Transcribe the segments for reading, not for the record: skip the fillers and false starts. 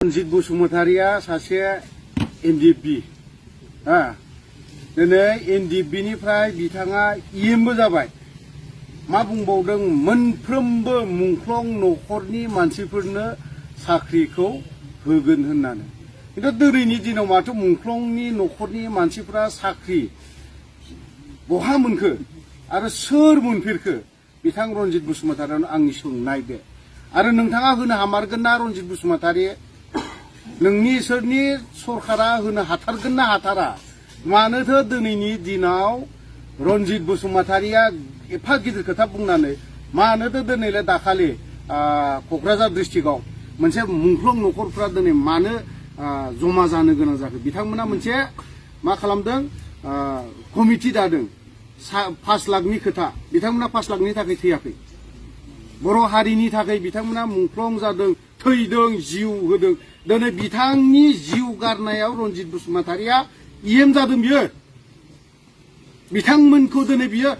रनजित बसुमतारिया सासे एनडिएफबि दिनै एनडिएफबिनिफ्राय बिथाङा इएमबो जाबाय मा बुंबावदों मोनफ्रोमबो मुंख्लं नखरनि मानसिफोरनो साख्रिखौ होगोन होननानै खिन्थु दिनैनि दिनाव माथो मुंख्लंनि नखरनि मानसिफोरा साख्रि बहा मोनखो आरो सोर मोनफेरखो बिथां रनजित बसुमतारियानो आंनि सोंनाय बे आरो नोंथाङा होनो हामारगोन ना रनजित बसुमतारि नोंनि सोरनि सरकारा होनो हाथारगोन ना हाथारा मानोथो दिनैनि दिनाव रनजित बसुमतारिया एफा गिदिर खोथा बुंनानै मानोथो दिनैलाय दाखालि क'क्राझार डिस्ट्रिक्टआव मोनसे मुंख्लं नखरफ्रा दिनै मानो जमा जानो गोनां जाखो बिथांमोना मोनसे मा खालामदों कमिटि दादों 5 लाखनि खोथा बिथांमोना 5 लाखनि थाखाय थैयाखै बर' हारिनि थाखाय बिथांमोना मुंख्लं जादों थैदों जिउ होदों दिनै बिथांनि जिउ गारनायाव रनजित बसुमतारिया इएम जादों बियो बिथांमोनखौ दिनै बियो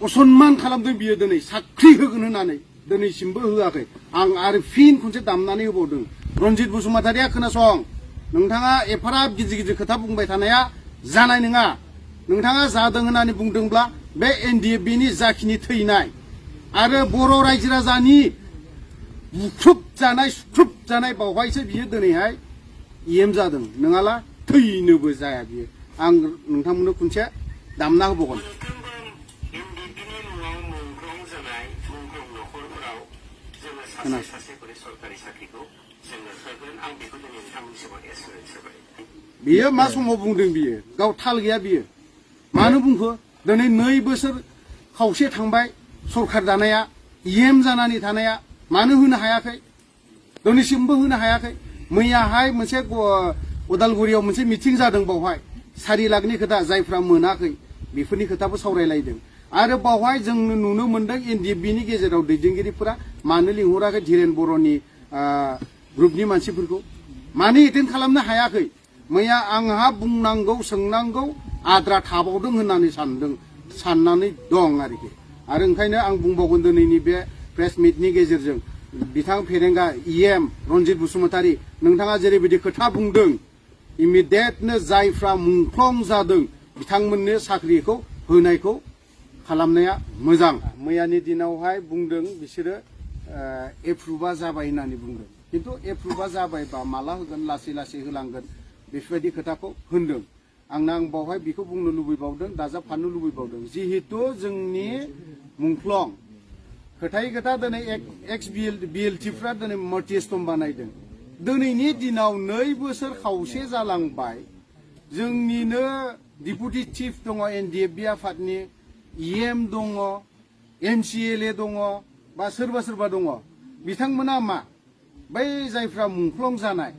असनमान खालामदों बियो दिनै साख्रि होगोन होननानै दिनैसिमबो होआखै आं आरो फिन खनसे दामनानै होबावदों रनजित बसुमतारिया खोनासं नोंथाङा एफाराब गिदिर गिदिर खोथा बुंबाय थानाया जानाय नङा नोंथाङा जादों होननानै बुंदोंब्ला बे एनडिएफबिनि जाखिनि थैनाय आरो बर' रायजो राजानि बुख्रुब जानाय सुख्रुब जानाय बावहायसो बियो दिनैहाय इएम जादों नङाला थैनोबो जाया बियो आं नोंथांमोननो खनसे दामना होबावगोन बियो मा समाव बुंदों बियो गाव थाल गैया बियो मानो बुंखो दिनै 2 बोसोर खावसे थांबाय सरकार दानाया इएम जानानै थानाया मानो होनो हायाखै दिनैसिमबो होनो हायाखै मैयाहाय मोनसे उदालगुरियाव मोनसे मिटिं जादों बावहाय 4 लाखनि खोथा जायफ्रा मोनाखै बेफोरनि खोथाबो सावरायलायदों आरो बावहाय जों नुनो मोनदों एनडिएफबिनि गेजेराव दैदेनगिरिफोरा मानो लिंहराखै धीरेन बर'नि ग्रुपनि मानसिफोरखौ मानो एटेन्ड खालामनो हायाखै मैया आंहा बुंनांगौ सोंनांगौ आद्रा थाबावदों होननानै साननानै दं आरोखि आरो ओंखायनो आं बुंबावगोन दिनैनि बे प्रेस मिटनि गेजेरजों बिथां फेरेंगा इएम रनजित बसुमतारि नोंथाङा जेरैबायदि खोथा बुंदों इमिडियेटनो जायफ्रा मुंख्लं जादों बिथांमोननो साख्रिखौ होनायखौ खालामनाया मोजां मैयानि दिनावहाय बुंदों बिसोरो एप्रुभा जाबाय होननानै बुंदों खिन्थु एप्रुभा जाबायबा माला होगोन लासै लासै होलांगोन बेफोरबायदि खोथाखौ होनदों आं बावहाय बेखौ बुंनो लुबैबावदों दाजाबफानो लुबैबावदों जिहेतु जोंनि मुंख्लं खोथायै खोथा दिनै एक्स बिएलटिफ्रा दिनै मर्टिस्टम बानायदों दिनैनि दिनाव 2 बोसोर खावसे जालांबाय जोंनिनो डिपुटि चिफ दङ एनडिएफबि आफादनि इएम दङ एमसिएलए दङ बा सोरबा दङ बिथांमोना मा बै जायफ्रा मुंख्लं जानाय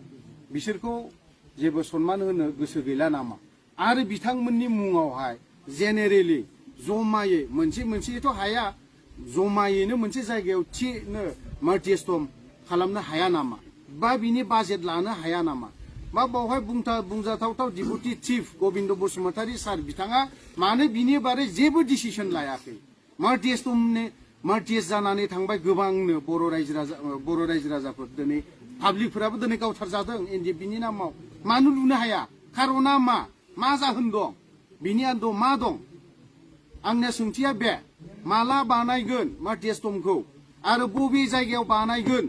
बिसोरखौ जेबो सनमान होनो गोसो गैला नामा आरो बिथांमोननि मुङावहाय जेनेरेलि जमायै मोनसेथ' हाया जमायैनो मोनसे जायगायाव थिनो मार्टिस्टम खालामनो हाया नामा बा बिनि बाजेट लानो हाया नामा बा बावहाय बुंजाथावथाव डिपुटि चिफ गबिन्द बसुमतारि सार बिथाङा मानो बिनि बारै जेबो डिसिसन लायाखै मार्टिस जानानै थांबाय गोबांनो बर' रायजो राजाफोर दिनै पाब्लिकफोराबो दिनै गावथारजादों एनडिएफबिनि नामाव मानो लुनो हाया खारना मा जाहोन दं बिनि आन्दोआव मा दं आंनि सोंथिया बे माला बानायगोन मार्टिस्टमखौ आरो बबे जायगायाव बानायगोन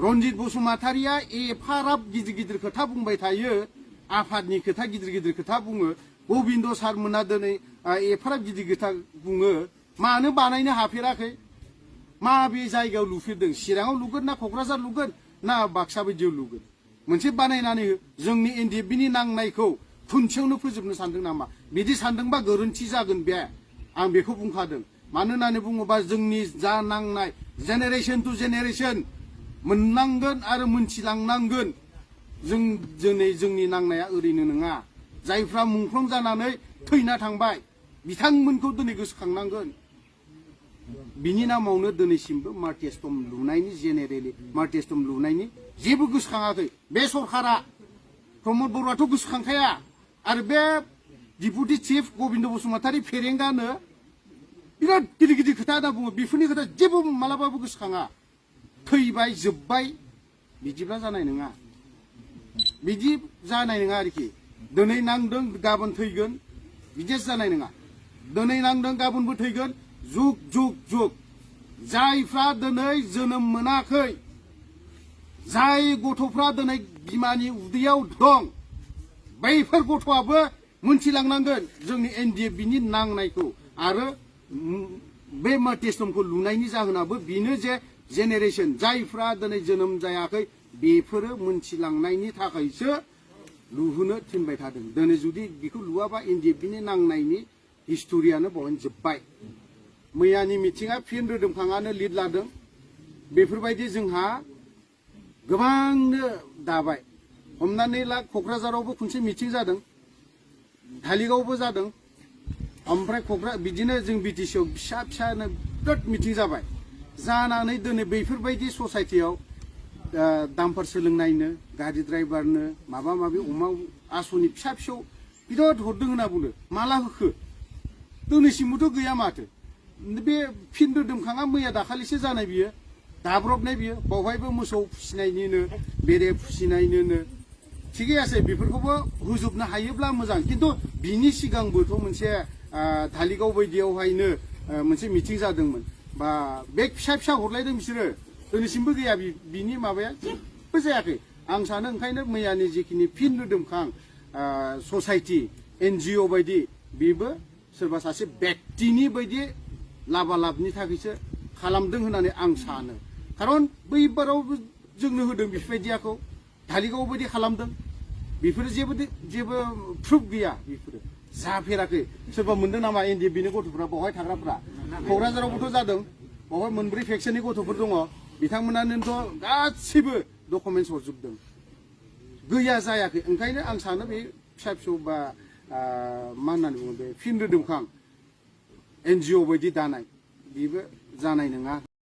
रनजित बसुमतारिया एफाराब गिदिर गिदिर खोथा बुंबाय थायो आफादनि खोथा गिदिर खोथा बुङो गबिन्द सारमोना दिनै एफाराब गिदिर खोथा बुङो मानो बानायनो हाफेराखै माबे जायगायाव लुफेरदों चिराङाव लुगोन ना क'क्राझार लुगोन ना बाक्सा बायदियाव लुगोन मोनसे बानायनानै जोंनि एनडिएफबिनि नांनायखौ खुनसेयावनो फोजोबनो सानदों नामा बिदि सानदोंबा गोरोन्थि जागोन बे आं बेखौ बुंखादों मानो होननानै बुङोबा जोंनि जा नांनाय जेनेरेसन टु जेनेरेसन मोननांगोन आरो मोनथिलांनांगोन जों दिनै जोंनि नांनाया ओरैनो नङा जायफ्रा मुंख्लं जानानै थैना थांबाय बिथांमोनखौ दिनै गोसोखांनांगोन बिनि नामावनो दिनैसिमबो मार्टिस्टम लुनायनि जेनेरेलि मार्टिस्टम लुनायनि जेबो गोसोखाङाखै बे सरकारा प्रमद बर'आथ' गोसोखांखाया आरो बे डिपुटि चिफ गबिन्द बसुमतारि फेरेंगानो बिराद गिदिर गिदिर खोथा होनना बुङो बेफोरनि खोथा जेबो मालाबाबो गोसोखाङा थैबाय जोब्बाय बिदिब्ला जानाय नङा बिदि जानाय नङा आरोखि दिनै नांदों गाबोन थैगोन बिदि जानाय नङा दिनै नांदों गाबोनबो थैगोन जुग जुग जुग जायफ्रा दिनै जोनोम मोनाखै जाय गथ'फ्रा दिनै बिमानि उदैयाव दं बैफोर गथ'आबो मोनथिलांनांगोन जोंनि एनडिएफबिनि नांनायखौ आरो बे मटेस्टमखौ लुनायनि जाहोनाबो बेनो जे जेनेरेशन जायफ्रा दिनै जोनोम जायाखै बेफोरो मोनथिलांनायनि थाखायसो लुहोनो थिनबाय थादों दिनै जुदि बेखौ लुवाबा एनडिएफबिनि नांनायनि हिस्टरियानो बहायनो जोब्बाय मैयानि मिथिङा फिन रोदोमखाङानो लिड लादों बेफोरबायदि जोंहा गोबांनो दाबाय हमनानै ला क'क्राझारावबो खनसे मिथिं जादों धालिगावबो जादों ओमफ्राय बिदिनो जों बिटिसिआव फिसा फिसानो बिराद मिथिं जाबाय जानानै दिनै बैफोरबायदि ससाइटियाव दाम्पार सोलोंनायनो गारि ड्राइभारनो माबा माबि अमा आसनि फिसा फिसौ बिराद हरदों होनना बुंदों माला होखो दिनैसिमबोथ' गैया माथो बे फिन रोदोमखाङा मैया दाखालिसो जानाय बियो दाब्रबनाय बियो बावहायबो मोसौ फिसिनायनिनो बेरे फिसिनायनिनो थिगै आसे बेफोरखौबो होजोबनो हायोब्ला मोजां खिन्थु बिनि सिगांबोथ' मोनसे धालिगाव बायदियावहायनो मोनसे मिथिं जादोंमोन बा बेग फिसा फिसा हरलायदों बिसोरो दिनैसिमबो गैया बिनि माबाया जेबो जायाखै आं सानो ओंखायनो मैयानि जिखिनि फिन रोदोमखां ससाइटि एनजिअ बायदि बेबो सोरबा सासे व्यक्तिनि बायदि लाबालाबनि थाखायसो खालामदों होननानै आं सानो खारन बैबारावबो जोंनो होदों बेफोरबायदियाखौ धालिगाव बायदि खालामदों बेफोरो जेबो प्रुफ गैया बेफोरो जाफेराखै सोरबा मोनदों नामा एनडिएफबिनि गथ'फ्रा बावहाय थाग्राफ्रा क'क्राझारावबोथ' जादों बावहाय मोनब्रै फेक्सननि गथ'फोर दङ बिथांमोनानोथ' गासिबो डकुमेन्टस हरजोबदों गैया जायाखै ओंखायनो आं सानो बे फिसा फिसौ बा मा होननानै बुङो बे फिन रोदोमखां एनजिअ बायदि दानाय बेबो जानाय नङा